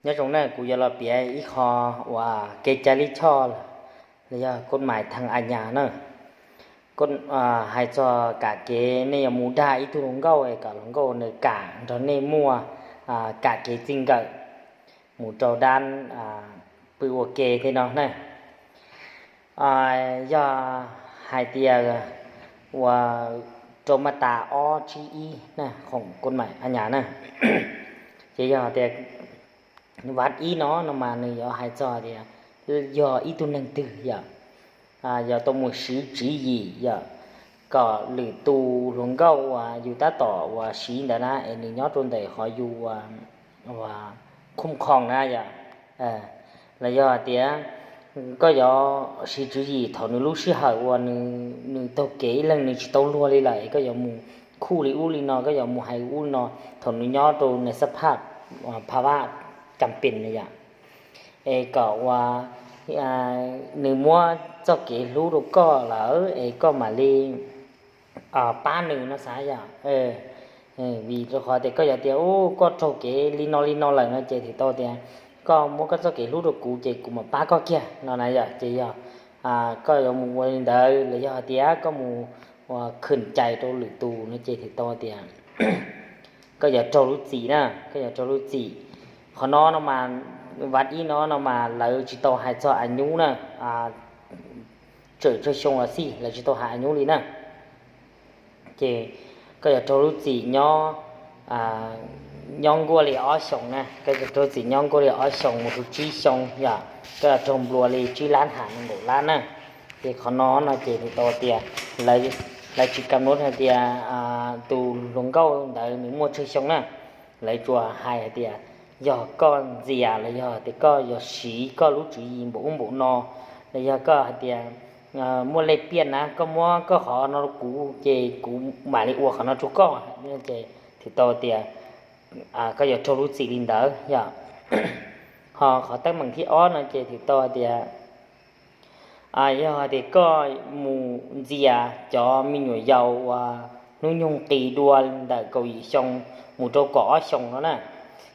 Nyob zoo na, kuv yuav los piav ib qho uas kev cai lij choj los yog kod mais thaj a nyas na. Hais txog kam kev nej yuav mus dag ib tug hluas nkauj es kom hluas nkauj nws kam nrog nej muaj kam kev txij nkawm mus rau dab pw ua ke tej no na. Yog hais tias uas rau maj tas ob tsib ib na, khoom kod mais a nyas na, ces yog tias vaj ib no no mas nws yuav hais txog tias yog ib tug neeg twg yom, yog tau mus siv tswv yim yom, kom lwm tus hluas nkauj uas yus tab tom uas siv ntawd na es nws nyob rau ntawm qhov yus uas khoom khoom na yom, los yog tias koj yuav siv tswv yim thaum nws lub sij hawm uas nws taug kev ib leeg nws tsis tau luag li lawm es koj yuav mus khuj li ub li no, koj yuav mus hais ub li no, thaum nws nyob rau nws xab phaj pha vaj cas pes na yom, es kom uas nws muab txoj kev hlub rau koj lawm es koj mam li pab nws no xav yom. Vim rau qhov tias koj yuav tias u koj raug kev li no li no lawm no ces thiaj tau tias koj muab koj txoj kev hlub rau kuv ces kuv mam pab koj kiag no na yom. Ces yog koj yuav mus ua li ntawd los yog hais tias koj mus ua khwm cais rau lwm tus no ces thiaj tau tias koj yuav raug lub txim na, koj yuav raug lub txim. Qhov no no mas, vaj ib no no mas lawv tsis tau hais txog a nyub na, tsawm tsawg xyoo los xij lawv tsis tau hais a nyub li na. Ces koj yuav raug lub txim nyob, nyob nkuaj li ob xyoos na, koj yuav raug txim nyob nkuaj li ob xyoos mus rau tsib xyoo yom, koj yuav raug nplua li tsib lab ham nees nkaum lab na. Ces qhov no no ces thiaj tau tias lawv tsis kam nub hais tias tus hluas nkauj ntawd nws muaj tsawg xyoo na, lawv tsuas hais hais tias yog koj ntxias los yog tias koj yuav siv koj lub tswv yim npaum ub npaum no, los yog koj hais tias muaj lej piaj na koj muab koj qhov no rau kuv ces kuv mam li ua qhov no rau koj, ces thiaj tau tias koj yuav raug lub txim li ntawd yom. Ho qhov teeb meem thib ob no ces thiaj tau tias yog hais tias koj mus ntxias cov me nyuam yaus uas hnub nyoog qis dua ntawm kaum yim xyoo mus rau kaum ob xyoos no na,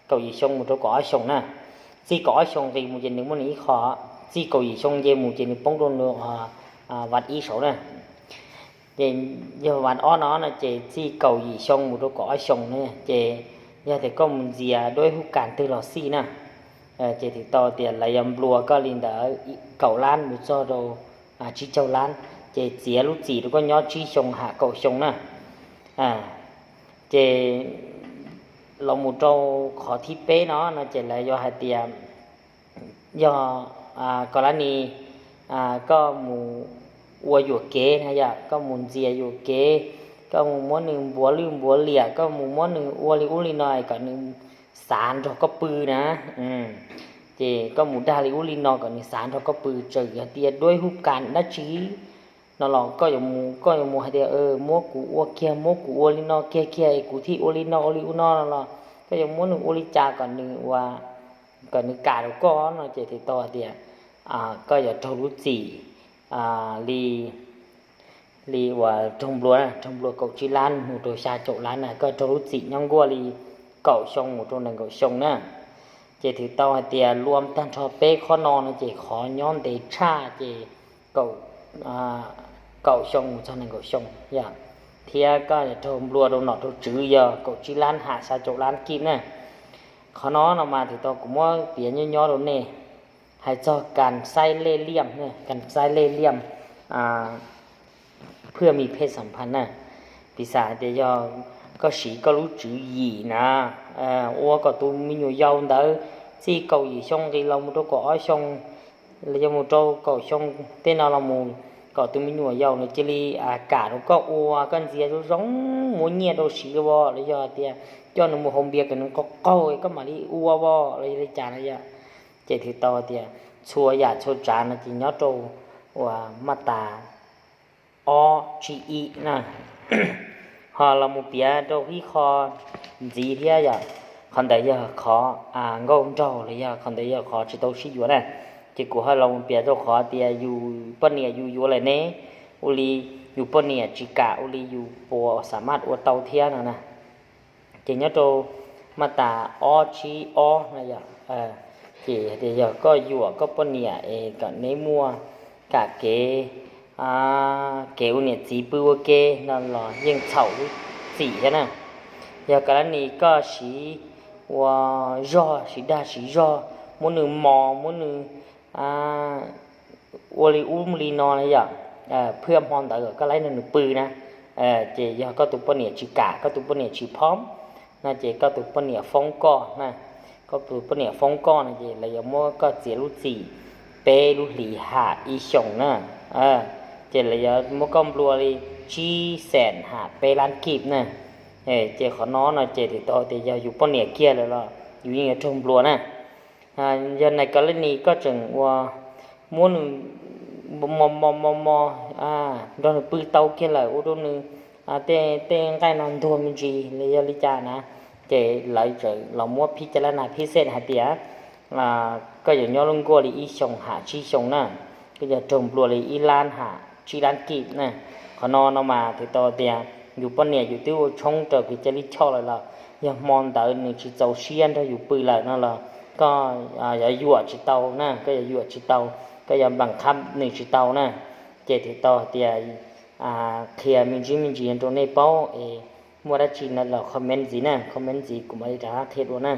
kaum yim xyoo mus rau kaum ob xyoos na, txij kaum ob xyoo nqis mus ces nws muaj nws ib qho, txij kaum yim xyoo nce mus ces nws poob rau nws vaj ib saud na. Ces yog vaj ob no no ces txij kaum yim xyoo mus rau kaum ob xyoos na, ces yog tias koj mus ntxias duab hub kas twg los xij na, ces thiaj tau tias lawv yuav nplua koj li ntawd kaum lab mus txog rau tsib caug lab, ces txiav lub txim rau koj nyob tsib xyoo ham kaum xyoo na. Ces los mus rau qhov thib peb no no ces lawv yuav hais tias yog koj lab ni, koj mus ua yuam kev na yom, koj mus ntxias yuam kev, koj mus muab nws npuav lwj npuav liam, koj mus muab nws ua li ub li no kom nws xav nrog koj pw na. Ces koj mus dag li ub li no kom nws xav nrog koj pw, txawm yog tias duab hub kas dab tsi no los koj yuav mus, koj yuav mus hais tias muab kuv ua kiag, muab kuv ua li no kiag kiag kuv thiaj ua li no ua li ub no no los koj yuav muab nws ua li cas kom nws ua, kom nws kam rau koj no ces thiaj tau hais tias koj yuav raug lub txim li, li uas raug nplua, raug nplua kaum tsib lab mus rau xya caum lab na, koj raug lub txim nyob nkuaj li kaum xyoo mus rau nees nkaum xyoo na. Ces thiaj tau hais tias luam tag nrho peb qhov no no ces qhov nyob ntev tshaj ces kaum, kaum xyoo mus txog nees nkaum xyoo yom, thiab koj yuav raug nplua rau nom rau tswv yog kaum tsib lab ham xya caum lab kib na. Qhov no no mas thiaj tau kuv muab piav nyob nyob rau nej, hais txog kas xaib lej liam, kas xaib lej liam phwj mi phej xam phas na. Piv xam hais tias yog koj siv koj lub tswv yim na, ua kom tus me nyuam yaus ntawd txij kaum yim xyoo nqis los mus rau kaum ob xyoo, los yog mus rau kaum xyoo tej no los mus, kom tus me nyuam yaus nws cia li kam rau koj ua, koj ntxias zoo zoo, muab nyiaj rau siv vos, los yog tias coj nws mus haus npias kom nws qaug qaug koj mam li ua vos los yog li cas na yom. Ces thiaj tau tias txhua yam txhua tsav no ces nyob rau uas maj tas ob tsib ib na. Ho los mus piav rau ib qho ntxiv thiab yom, qhov ntawd yog qhov nkauj nraug los yog qhov ntawd yog qhov tsis tau sib yuav na. Ces kuv ho los mus piav rau qhov tias yus poj niam yus yuav lawm ne, ua li yus poj niam tsis kam ua li yus puas xam maj ua tau thiab no na. Ces nyob rau maj tas ob tsib ob na yom, Ces tias yog koj yuam koj poj niam es kom neb muaj kam kev, kev ua niam txiv pw ua ke no los yeej txhaum lub txim thiab na. Yog koj lab nis koj siv ua zog, siv dag siv zog, muab nws mos, muab nws ua li ub li no na yom, phwj hmo ntawd koj laib nrog nws pw na, ces yog koj tus poj niam tsis kam, koj tus poj niam tsis phob no ces koj tus poj niam foob koj na. Koj tus poj niam foob koj no ces lawv yuav muab koj txiav lub txim peb lub hlis ham ib xyoos na. Ces lawv yuav muab koj nplua li tsib xees ham peb lab kib na. Ces qhov no no ces tau tias yog yus poj niam kiag lawm los yus yeej yuav raug nplua na. Yog nais koj lab nis koj tseem ua muab nws mos mos mos mos nrog nws pw tau kiag lawm ua rau nws tej nqaij no ntuag me ntsis los yog li cas na, ces lawv txawm los muab phij ca lab nas phij xej hais tias koj yuav nyob lub nkuaj li ib xyoos ham tsib xyoos na, koj yuav raug nplua li ib lab ham tsib lab kib na. Qhov no no mas tau tias yus poj niam yus twb ua tshoob rau kev cai lij choj lawm los yog hmo ntawd nws tsis txaus siab nrog yus pw lawm no los koj yuav yuam tsis tau na, koj yuav yuam tsis tau, koj yuav npam qhab nws tsis tau na. Ces tau tias qhia me ntsis me ntsis rau nej paub es muaj dab tsi no los comment ntxiv na, comment ntxiv kuv mam li rov qab qhia dua na.